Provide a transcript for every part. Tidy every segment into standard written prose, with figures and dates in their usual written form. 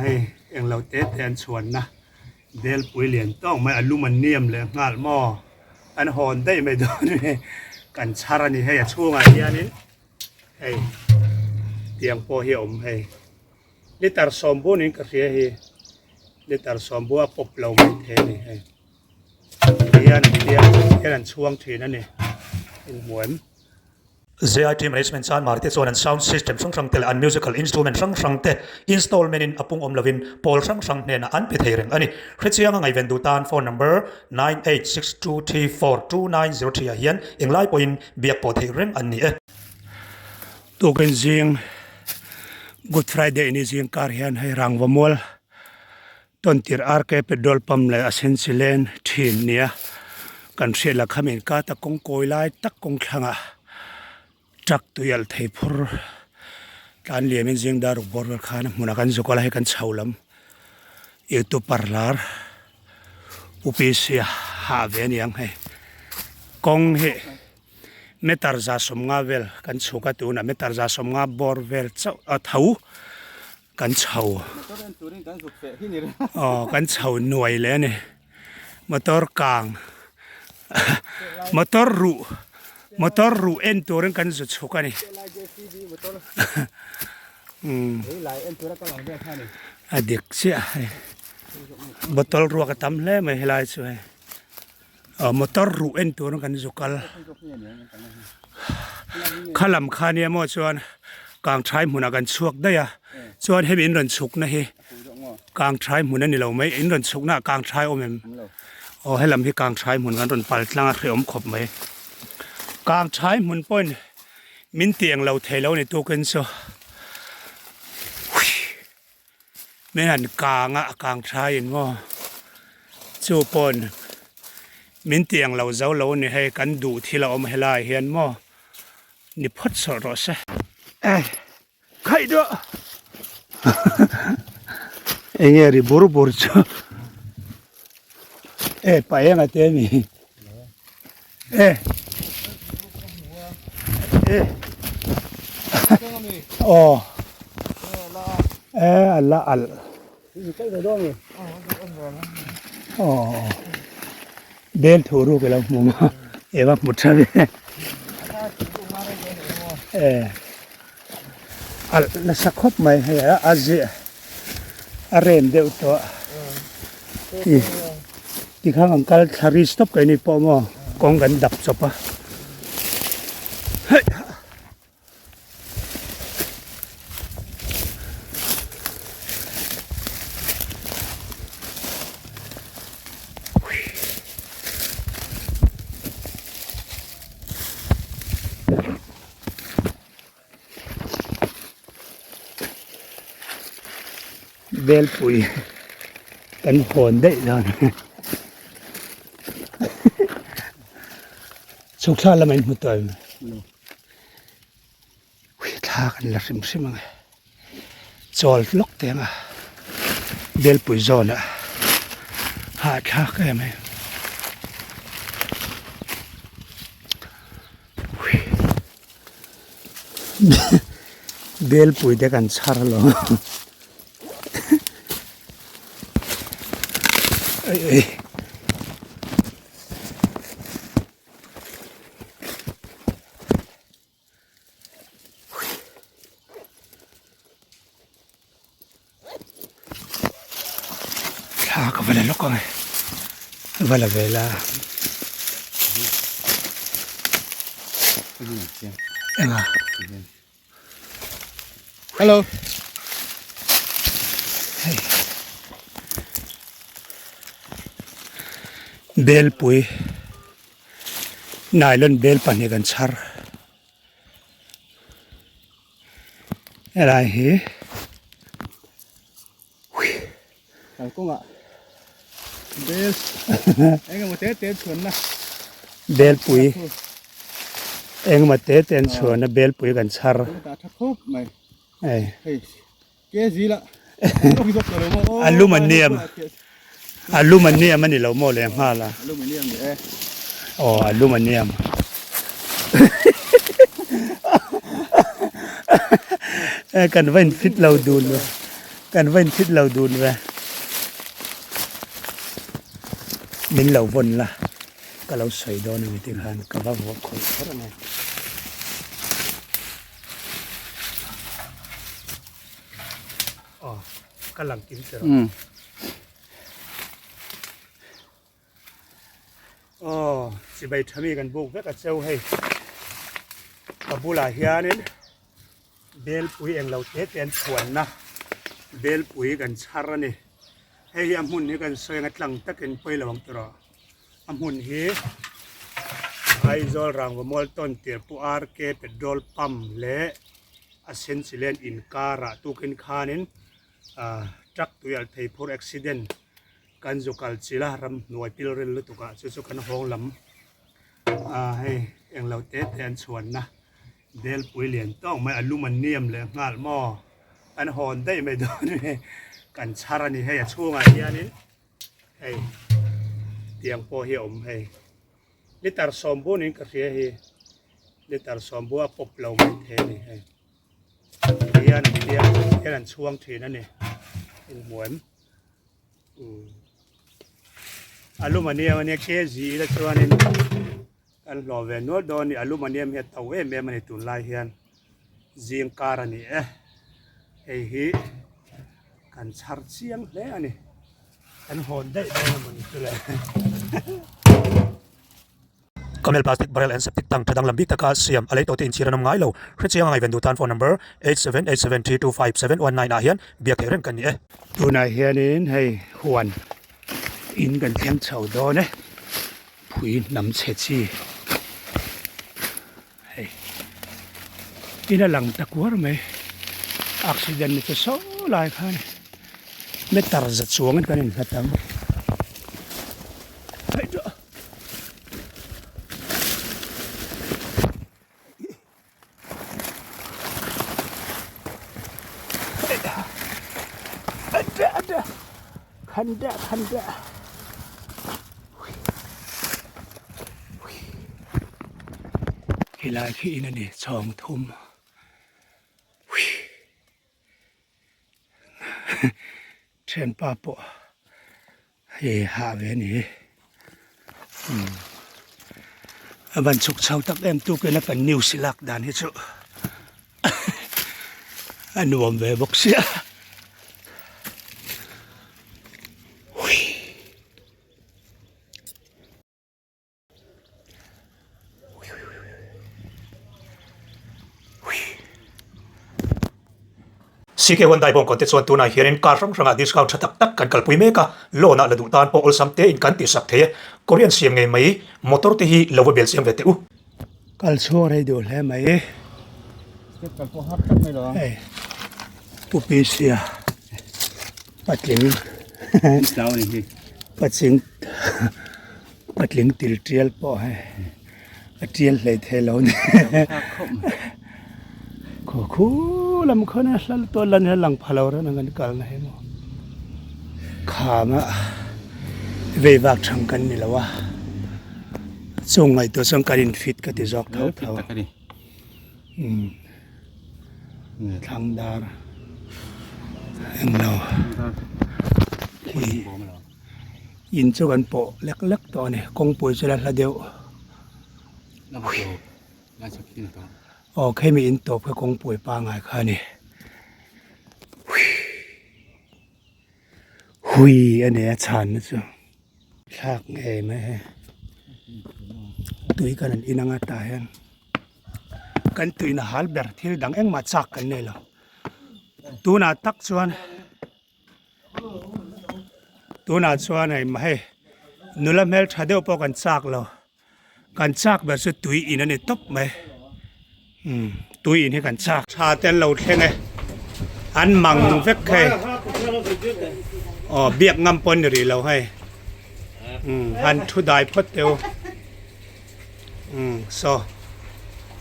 hei englo te te an chhuanna belpui lian tawk mai a lum an niam leh nghal maw an hawn daih mai dawn a ni kan chhar a ni hei a chhungah hianin hei tiang pawh hi a awm hei liter sawm bun in ka hria hi liter sawm bu a pawp lo mai thei a ni hei tihian an tia hian an chhuang thin a ni inhmu em. ZIT Management chuan Marte chuan an sound system hrang hrang te leh an musical instrument hrang hrang te installment in a pung awm lovin pawl hrang hrang hnenah an pe thei reng a ni. Hrechianga ngaihven duh tan phone number 9862342903 ah hian englai pawhin biak pawh theih reng an ni e. Tukin zing Good Friday ni zing kar hian hei rangva mual tawntir RK petrol pump leh a senchi len thin nia kan hriat la kham in ka ta kawng kawi lai tak kawng thlangah truck tui alh thei phur tlan liam in zing dar ruk bawr vel khan a hmunah kan zuk a la hei kan chho lam youtuber lar U_P_C a hah ve aniang hei kawng hi meter za sawmnga vel kan chhuk a tunah meter za sawmnga bawr vel chauh a tho. Kan chho aw kan chho nuai leh a ni motor kang motor ruh motor ruh en turin kan zu chhuk a ni umm a dik chiah hei bottle ruak a tam hle mai helai chu hei aw motor ruh en turin kan zu kal kha lam kha nia maw chuan kang thai hmunah kan chhuak daih a chuan hemi in rawn chhukna hi kang thai hmun a ni lo mai in rawn chhukna ah kang thai awm em aw helam hi kang thai hmun kan rawn pal tlang a hrehawm khawp mai kang thai hmun pawhin min tiang lo thei lo a ni tukin chu Min han kang a, a kang tha in maw? Chu pawn min ti ang lo zo lo a ni hei, kan duh thil a awm helai hian maw? Ni phawt sawrh rawh se. Eh, khaih duah! Enge ri bur bur chu? Eh, pa enga te mi? Eh. Eh. Aw. Eh, ala al. Aw. Bel thu ru ke lo hmu ma. Eva hmu tha ve. Eh. Al nasa khawp mai hei a a zia a rem deuh tawh ti tikhan kan kal thla ri stop kai ni pawh maw kawng kan dap chawp a hei Velpui kan hawn daih dawn chhuk thla lamah in hmu tawh em thla kan la hrim hrim ang e chawl lawk teh ang a velpui zawnah hahthlak em em. Belpui te kan chhar lo ei ei Thla ka va la lawk ang e va la ve la enga Hello hei belpui nylon bel pahnih kan chhar. Helai hi Kalkawngah bel engemaw te te an chhuanna belpui engemaw te te an chhuanna belpui kan chhar tah tha khawp mai hei hei kg la a lum an niam a lum an niam a ni lo maw leh nghal a a lum an niam ni e aw a lum an niam kan va in fit lo dun lo. Kan va inthit lo dun ve. Min lo vawn la, ka lo sawi dawn a ni tih khan ka va vuah khawih kher a ni. Aw, ka lang kim che rawh. Aw, chibai tha mi kan buk vek a cheu hei. Ka bulah hianin belpui englo te te an chhuanna belpui kan chhar a ni. Hei hi a hmun hi kan sawi anga tlang takin pawi lo ang tawh. A hmun hi Aizawl Rangvamual tawn tir Pu RK Petrol Pump leh a Senchilen inkarah tukin khanin ah truck tuialh thei phur accident Kan zu kal chilh a, ramhnuai pilril lutuk ah chu chu kan hawng lam ah hei englo te te an chhuanna belpui lian tawk mai a lum an niam leh nghal maw an hawn daih mai dawn a kan chhar a ni hei a chhungah hianin hei tiang pawh hi a awm hei litre sawmbu niin ka hria hi litre sawmbu a pawp lo mai thei a ni hei. Hian an tia hian an chhuang thin a ni inhmu em aluminium ania kg ila chuanin kan hlawh ve nual dawn a ni aluminium hi a to em em a ni tunlai hian zing kar a ni e hei hi kan chhar chiang hle a ni kan hawn daih dawn emawni chu le. Camel plastic barrel and septic tank tha danglam bik taka siam a lei tawhte inchhir an awm ngai lo. Hrechiang a ngaihven duh tan phone number 8787325719 ah hian biak theih reng kan ni e. Tunah hianin hei huan in kan thleng chho dawn e, phui hnam chhe chi hei in a lang ta kuar mai, accident ni chu saw lai khan meter za chuangin kan inhlat ang. Helai khi in a ni chhawng thum. Thianpa pawh hei hah ve a ni umm a van chhuk chho tak em tukin a kan news lak dan hi chu a nuam ve bawk sia. CK Hyundai bawngkawn te chuan tunah hianin car hrang hrangah discount tha tak tak kan kalpui mek a, loan ah la duh tan pawh awlsam te in kan tihsak thei e. Korean siam ngei mai motor te hi lo va bel chiang ve teh u. Kal chhuak rei duh hle mai. Step kal pawh har tak mai lo ang. Hei Pu Pisia patling patling Patling til tial pawh hei a tial hlei thei lo ni. Khaw khu lam khawn a hla lutuk a lan hi a lang pha lo reng ang kan kalna hi maw. Khama vei vak thang kan ni lo a, chung ngaihtuah chuan kan in fit ka ti zawk tho tho. Umm thlang dar englo hi. In chu kan pawh lek lek tawh a ni kawngpui chu la hla deuh aw khemi in tawp kha kawngpui pangai kha a ni hui a nei a chhanna chu thlak ngei mai hei tui kan han in anga tah hian kan tuihna hal ber thil dang engmah chak kan nei lo tunah tak chuan. Tunah chuan hei hei nula hmeltha deuh pawh kan chak lo kan chak ber chu tui in a ni tawp mai umm tui in hi kan chak tha te an lo thleng e an mang vek hei aw biak ngam pawh a ni rih lo hei umm han thu dai phawt teh u umm saw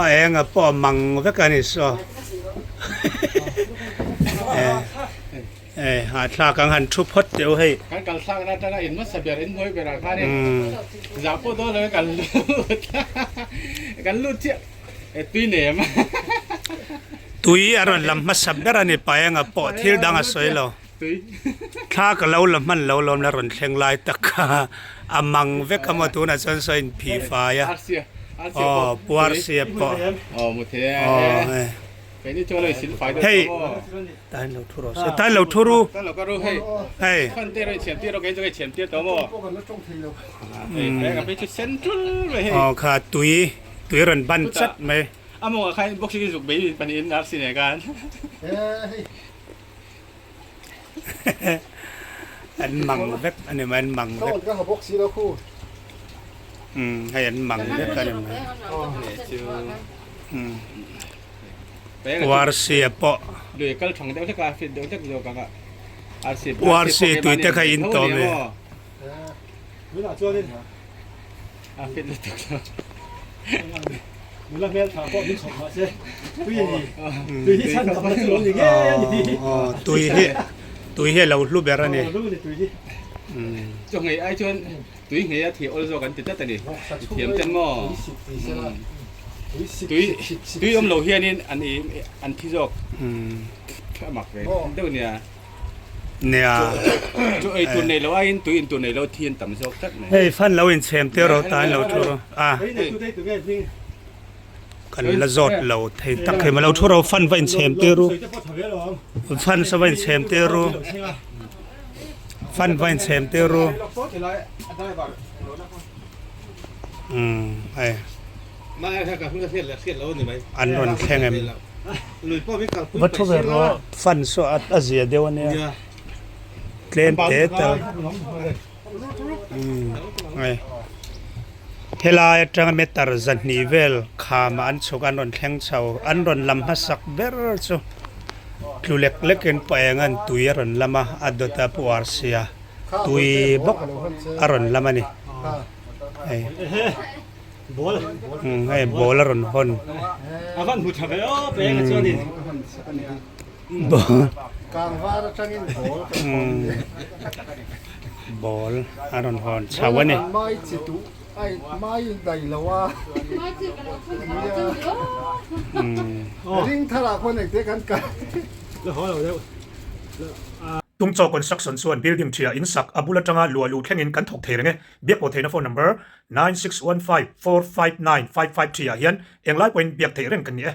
a eng a pawh a mang vek a ni saw eh hahthlak ang han thu phawt teh u hei kan kal thlak na atanga in hmasa ber in hnuai berah khanin zah pawh dawn lo in kan lut kan lut chiah e tui nem. Tui a rawn lam hmasa ber a ni paenga pawh thil dang a sawi lo. Thla ka lo la hman lo lawm la rawn thleng lai tak kha a mang vek a maw tunah chuan saw in phih fai a. Aw puar sia pawh. Aw hei. Hei tain lo thu rawh se tain lo thu ru hei. Aw kha tui tui rawn ban chat mai. A mawngah khan boxing hi zuk bei pahnihin RC nen khan. An mang vek a ni mai an mang vek. Umm hei an mang vek a ni mai. Umm RC a pawh. Lui kal thang deuh hlek a fit deuh hlek zawk ang a. RC RC tui te kha in tawm e. A fit lutuk lo. Nula hmel tha pawh min chhawp mahse tui a ni. Tui hi chhan tam na chu lo ni ngei a ni. Tui hi tui hi a lo hlu ber a ni. Hlu a ni tui hi. Chaw nghei ai chuan tui nghei a thih awl zawk an ti tlat a ni. Thiam ten maw? Tui tui awm lo hianin an an thi zawk. A mak ve deuh nia. Nia. Chu ei tur nei lo aiin tui in tur nei lo thi an tam zawk tlat mai. Hei fan lo in chhem tir rawh ta an lo thu rawh a. Kan la zawt lo thei tak hei ma lo thu rawh fan va in chhem tir ru. Fan sa va in chhem tir ru. Fan va in chhem tir ru. Umm hei. An rawn thleng em? Va thu ve rawh fan saw a zia deuh a nia tlem te tal umm hei helai atanga meter zahnih vel kham ah an chhuk an rawn thleng chho an rawn lam hmasak ber chu tlu lek lek in pawh eng an tui a rawn lam a a dawt a puar sia tui bawk a rawn lam a ni hei. Ball. Umm hei ball a rawn hawn. A van hmu tha ve aw peng a chuanin. Ball. Kangvar atangin ball kan hawn ni. Ball a rawn hawn chho a ni. Mai chi duh ai mai dai lo a. Ring thar ah khuan engte kan kal. La haw lo deuh. Tungchaw Construction chuan building ṭhia in sak a bul aṭanga luah luh thlengin kan thawk thei reng e. Biak pawh theihna phone number 9615459553 ah hian englai pawhin biak theih reng kan ni e.